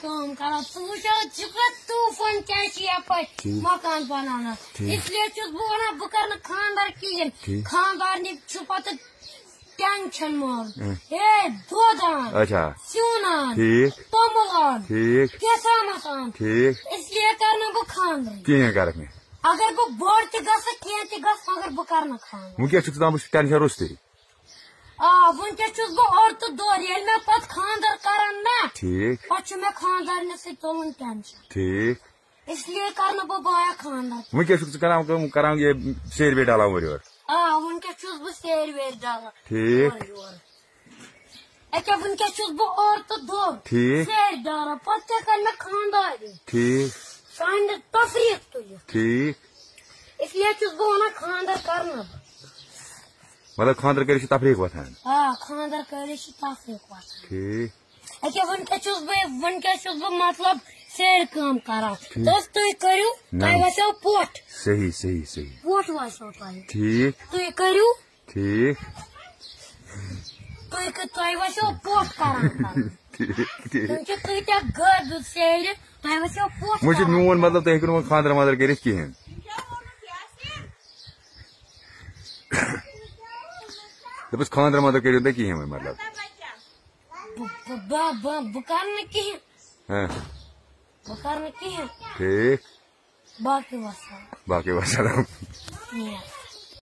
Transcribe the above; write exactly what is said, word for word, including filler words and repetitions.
کٲم کران۔ ژٕ وٕچھ حظ، ژٕ کتھ طوفان کیٛاہ چھِ یپٲرۍ ٹھیٖک۔ مکان بناونس۔ ٹھیٖک۔ اس لیے چھُس بہٕ ونان، بہٕ کرٕ نہٕ خانٛدر کِہیٖنۍ۔ ٹھیٖک۔ خانٛدارنہِ چھُ پتہٕ ٹینشن مول۔ اۭں۔ ہے، دۄد ان، اچھا۔ سیُن ان، ٹھیٖک۔ توٚمُل ان، ٹھیٖک۔ کیسامس ان۔ ٹھیٖک۔ اس لیے کرٕ نہٕ بہٕ خانٛدرٕے۔ کِہیٖنۍ کرکھ نہٕ۔ اگر بہٕ بوٚڑ تہِ گژھٕ، کینٛہہ تہِ گژھٕ، مگر بہٕ کرٕ نہٕ خانٛدر۔ وٕنکیٚس چھُکھ ژٕ تامُت ٹینشن روٚستُے۔ آ، وٕنکیٚس چھُس بہٕ اوٚڑ تہٕ دوٚر۔ ییٚلہِ مےٚ پتہٕ خانٛدر کرن نا، ٹھیٖک۔ پتہٕ چھُ مےٚ خانٛدارنہِ سۭتۍ تُلُن ٹینشن۔ ٹھیٖک۔ اس لیے کرٕ نہٕ بہٕ بایا خانٛدر۔ وٕنکیٚس چھُکھ ژٕ کران کٲم، کران یہِ سیرِ ویرِ ڈالان اورٕ یورٕ۔ آ، وٕنکیٚس چھُس بہٕ سیرِ ویرِ ڈالان۔ ٹھیٖک۔ اورٕ یورٕ۔ اکیٛاہ، وٕنکیٚس چھُس بہٕ اورٕ تہٕ دوٚر۔ ٹھیٖک۔ سیرِ ڈالان، پتہٕ کیٛاہ کرِ مےٚ خانٛدارنہِ؟ ٹھیٖک۔ سانہِ تفریٖق تُلِتھ۔ ٹھیٖک۔ اس لیے چھُس بہٕ ونان، خانٛدر کرٕ نہٕ بہٕ۔ مطلب، خانٛدر کٔرِتھ چھِ تفریٖق وۄتھان؟ آ، خانٛدر کٔرِتھ چھِ تفریٖق وۄتھان۔ ٹھیٖک۔ اکیٛاہ، وٕنکیٚس چھُس بہٕ، وٕنکیٚس چھُس بہٕ، مطلب، سیرِ کٲم کران۔ ٹھیٖک۔ دوٚپُس، تُہۍ کٔرِو، نہ۔ تۄہہِ وَسیو پوٚٹھ۔ صحیح، صحیح، صحیح۔ پوٚٹھ وَسیو تۄہہِ۔ ٹھیٖک۔ تُہۍ کٔرِو۔ ٹھیٖک۔ تُہۍ کٔرِو، تۄہہِ وَسیو پوٚٹھ کران کران۔ ٹھیٖک، ٹھیٖک۔ تِم چھِ کۭتیٛاہ غٲبِل سیرِ، تۄہہِ وَسیو پوٚٹھ وۄنۍ چھُ کران۔ میون مطلب، تُہۍ ہیٚکِو نہٕ وۄنۍ خانٛدر وانٛدر کٔرِتھ کِہیٖنۍ۔ دوٚپُس، خانٛدر وانٛدر کٔرِو تُہۍ کِہیٖنۍ وۄنۍ، مطلب۔ بہٕ، بہٕ، بہٕ، بہٕ، بہٕ کرٕ نہٕ کِہیٖنۍ۔ ہاں۔ بہٕ کرٕ نہٕ کِہیٖنۍ۔ ٹھیٖک۔ باقٕے وَسَلام۔ باقٕے وَسَلام۔ نیرٕ۔